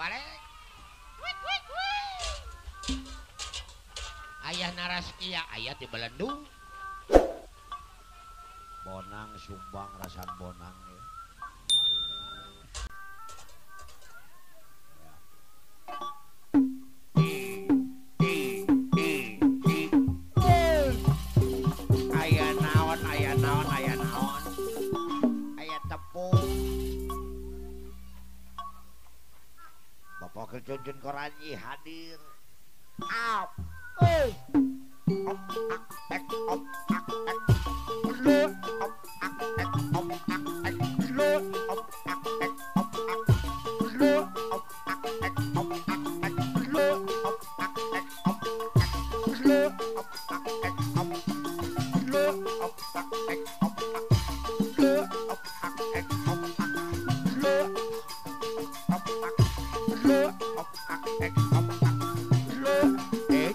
Balik. Ayah naraskia ayah di Belendung. Bonang sumbang rasan bonang ya. Ayah naon, ayah naon, ayah naon. Ayah tepung. Bapak Kecuncun Koranji hadir. Op, op, ak, ek, op, ak, ek. Lu, op, ak, ek, op, ak, ek. Lu, op, ak, ek, op, ak. Lu, op, ak, ek, op, ak, ek. Lu, op, ak, ek, op, ak. Lu, op, ak, ek, op. Lu, op, ak, ek, op, ak. Lu, op, ak, ek, op, ak. Lu, op, ak. Lu, op, ak, ek, op, ak. Lu, et,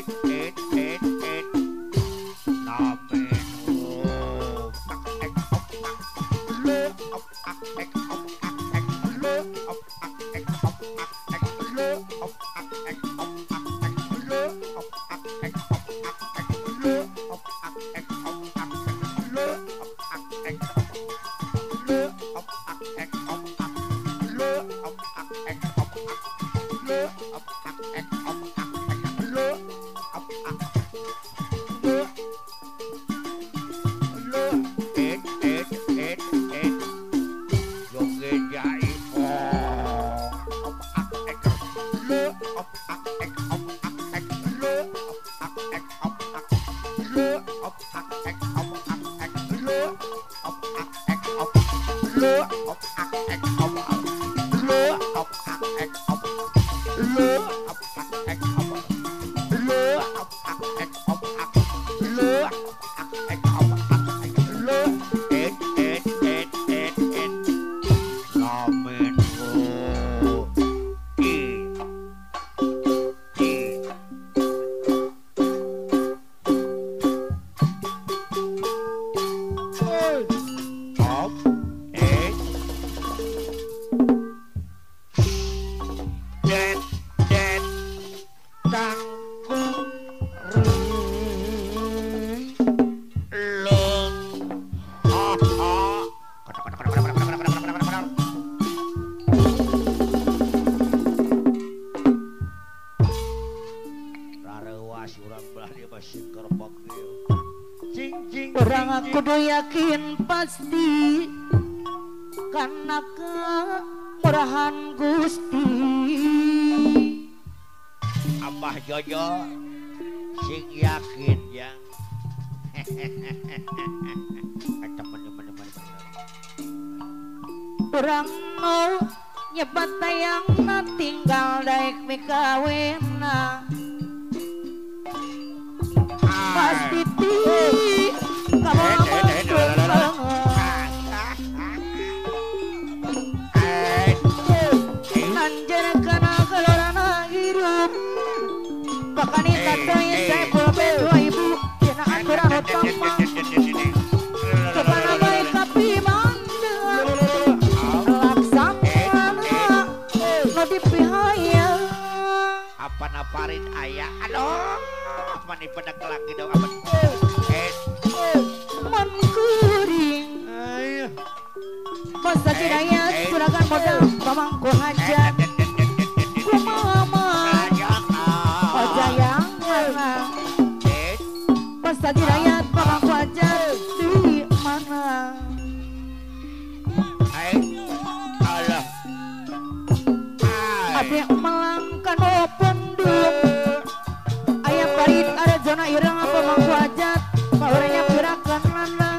et, et, et, et. Orang kudu yakin pasti karena kemurahan Gusti. Abah Jojo sing yakin ya. Orang mau nyebat tayangna tinggal daek mikawena. Pasti ti apa naparin ayah, aduh, mani pedang lagi dong, apa? Mengkuring, masa kiranya suragan modal pamangku hajat, kumama, ojayang mana? Masa kiranya pamangku hajat di mana? Allah, ada melangkan pendung, ayah parit ada zona ireng apa mangku hajat, paurenya gerakan lana.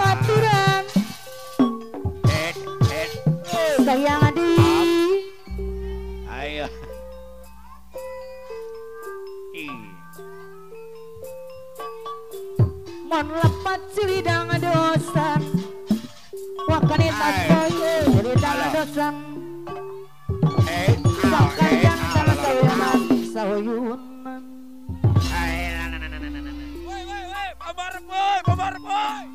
Aturan, sayang adi, ayo, mon lepat cilidang dosan. Wakanita koyo cilidang dosan. Wakanjan sama sayunan sayunan. Woi woi woi, pabar boy, pabar boy.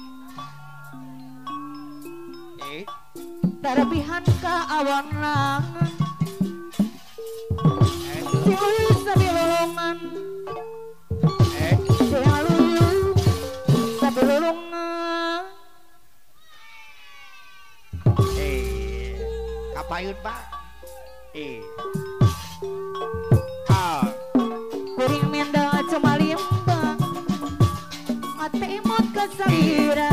Tarabihan ka awan lang Si Luyu sabilulungan Si Luyu sabilulungan. Kapayun pak. Kuring menda cuma limbang ate imut kasalira.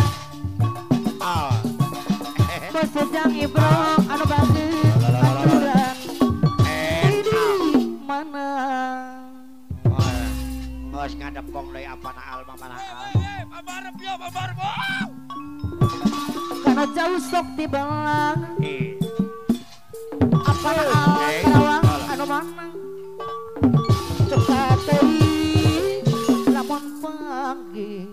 Bos Ujang Ibro anu bageut aturan di mana. Geus ngadepong deui apana al mamana al. Pabarep yo pabarep. Kana jauh sok tibelang. Apana al Karawang anu mana. Cepat teuing lamun panggih.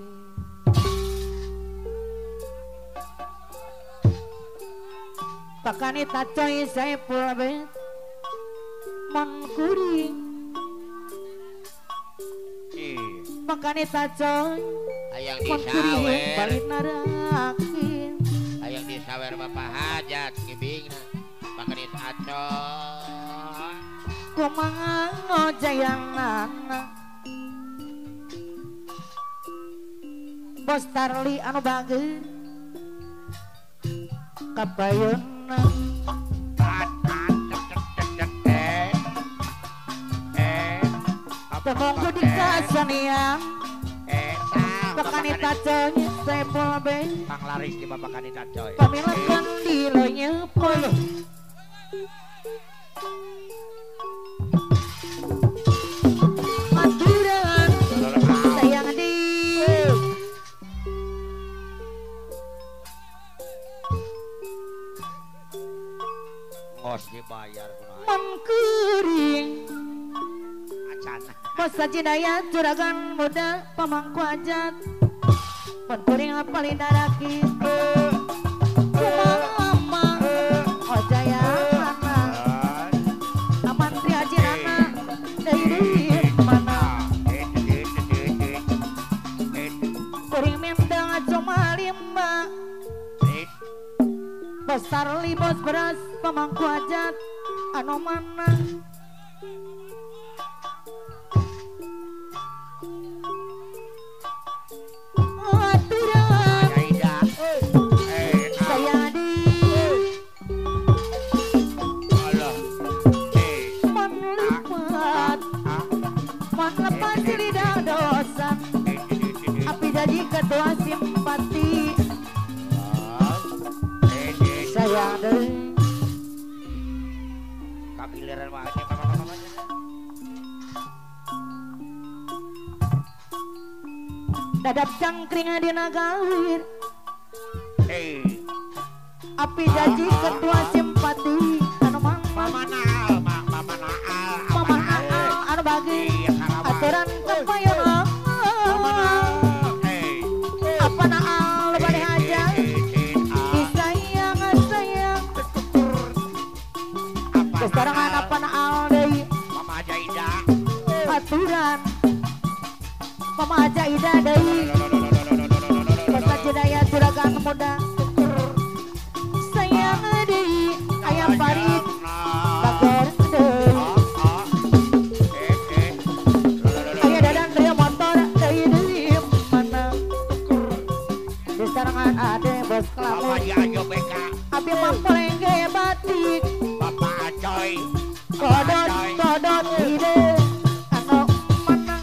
Pakani tacoy Saipul bet mon kuring. Pakani tacoy hayang mon kuring disawer balik narakin. Hayang disawer bapak hajat ngibingna pakani tacoy kumaha ngojayangna. Bos Tarli anu bageut kapayun. Temongku di kasanian pakani tacoy Saipul bet panglaris di pakani tacoy pamilakan di lenyepol. Aturan sayang di ngos dibayar kunaon mangkuring acana. Bos Sajidaya juragan muda pamangku hajat mun kuring paling daraki kumaha ojaya mana aman tri ajirana deui mana. Kuring mendang cuma lima Bos Tarli bos beras pamangku hajat anu mana. Aturan saya di mon lepat lidah dosa api jadi ketua simpati sayang deui. Kabiliran wae dadap cangkring dina gawir api jadi ketua simpati anu mamana mamana al anu bagi aturan kepayon apana al bade hajat disayang sayang kesarangan apana al deui mama Jaida aturan mama Jaida deui. Bos Jidaya juragan muda sayang deui aya Farid bagor deui aya dadan deui motor deui deui mana disarangan ade bos kelamun abi mampoleng ge batik Bapak Acoy kodot kodot ide anu mana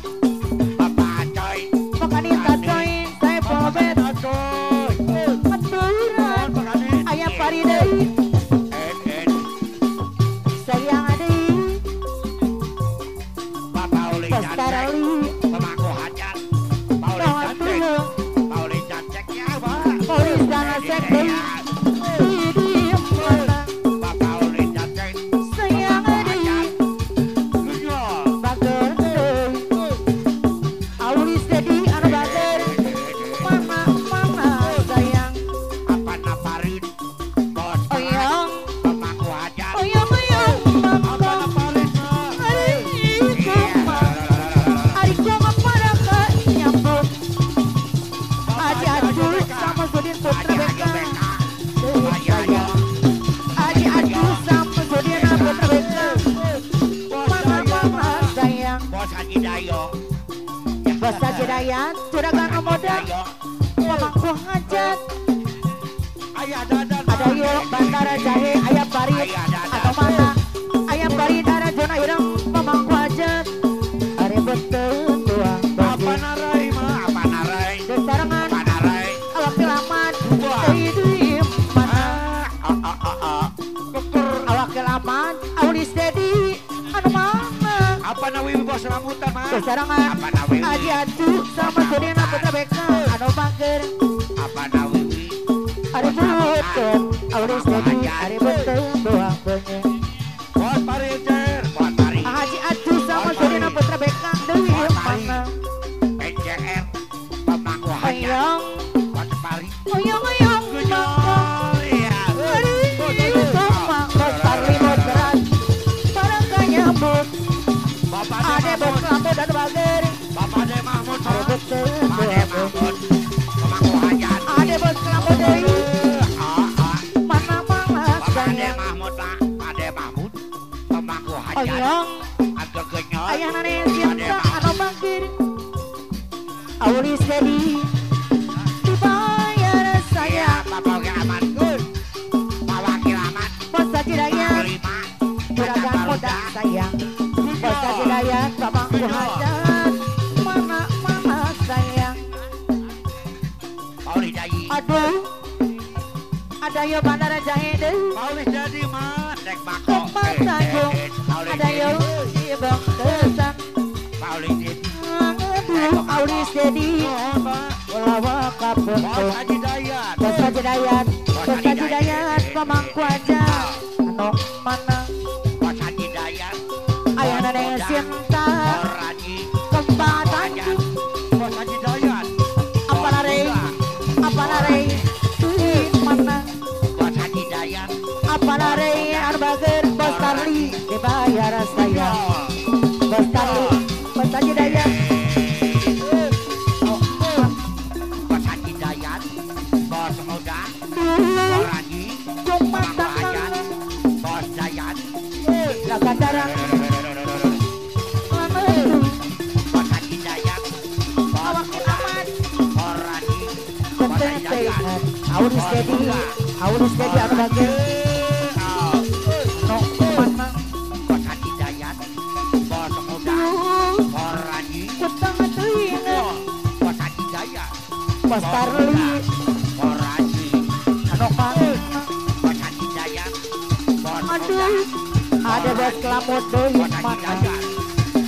Bapak Acoy pakani tacoy Saipul bet aturan aya Farid deui sayang deui Bapak Uli Bos Tarli pemangku hajat Pauli Cancek Pauli Cancek ya Pak Pauli Cancek deui di mana Bapak Uli Cancek sayang deui Dayat juragan moda pamangku hajat Ayah dadan ada yo Bandara Jahe aya Parit atau mana aya Parit Arjuna ireng pamangku hajat are beuteung dua apa narai mah apa narai sarangan apa narai awak lamat deui mana awak lamat Aulis Dedi anu mana apa nawi bos rambutan mah sarangan apa nawi Aji Atu sama Sudina Putra Beka anu bager apa nawi are beuteung Aulis Dedi are beuteung dua beungeut buat pari cer buat pari Haji Atu sama Sudina Putra Beka deui mana PCR pamangku hajat buat pari oyong oyong gejol ya Ade bos lampu dan bager Bapak De Mahmud Bapak De Mahmud pamangku hajat Ade bos lampu deui mana malas Bapak De Mahmud Pak Ade Mahmud pamangku hajat oyong agak genyot ayah nane cinta anu bager Aulis Dedi dibayar saya Bapak Wakil Aman Pak Wakil Aman Bos Haji Dayat juragan muda sayang Bos Haji Dayat pamangku hajat mana mana sayang Paulis Jadi aduh ada yo Bandara Jahe deui Paulis Jadi mah rek mako ada yo Ibang Kesan Paulis Jadi aduh Aulis Dedi Ulawa kapeung Bos Haji Dayat Bos Haji Dayat Bos Haji Dayat pamangku hajat anu mana Bos Haji Dayat ayah nane cinta kembang tanjung Bos Haji Dayat apa narei apa narei di mana Bos Haji Dayat apa narei anu bager Bos Tarli dibayar saya Bos Tarli Bos Haji Dayat Bos Haji Dayat Bos Muda Bos Haji Kumata Bos Dayat Lagadaran Bos Haji Dayat awak amat Bos Haji Bos Haji Dayat Aulis Dedi Aulis Dedi anu bager no mana Bos Haji Dayat Bos Muda Bos Haji kutang teuing Bos Haji Dayat Bos Tarli Bos Haji anu mana Bos Haji Dayat Bos Muda aduh ada bos kelamut deui Bos Haji mana Dayat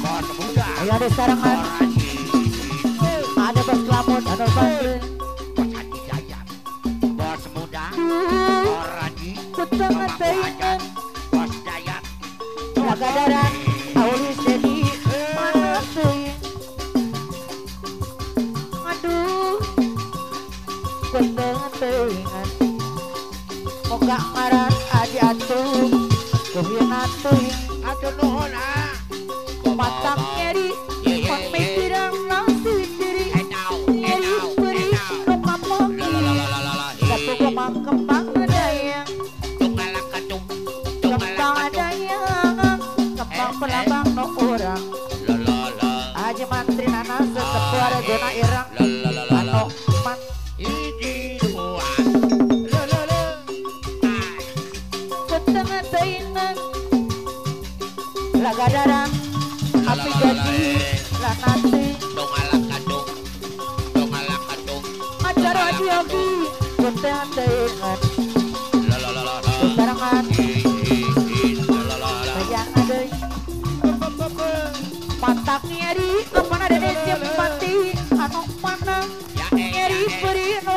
Bos Muda ayo ada sarangan Bos Haji ada bos kelamut anu bager Bos Haji Dayat Bos Muda Bos Haji kutang teuing Bos Dayat Lagadaran Aulis Dedi mana teuing aduh kutang teuingan moga ngaran Aji Atuh kuhina teuing aduh nuhun ah matang nyeri pamikiran nasi diri nyeri beri nu kamogi satu koma kembang dayang kembang dayang kembang pelabang nu urang Aji mantri nana sesepuh Arjuna ireng anu man kutang teuingan lagadaran api gaji lanati acara diogi kutang teuingan sarangan sayang deui matak nyeri apana dede simpati anu mana nyeri beri nu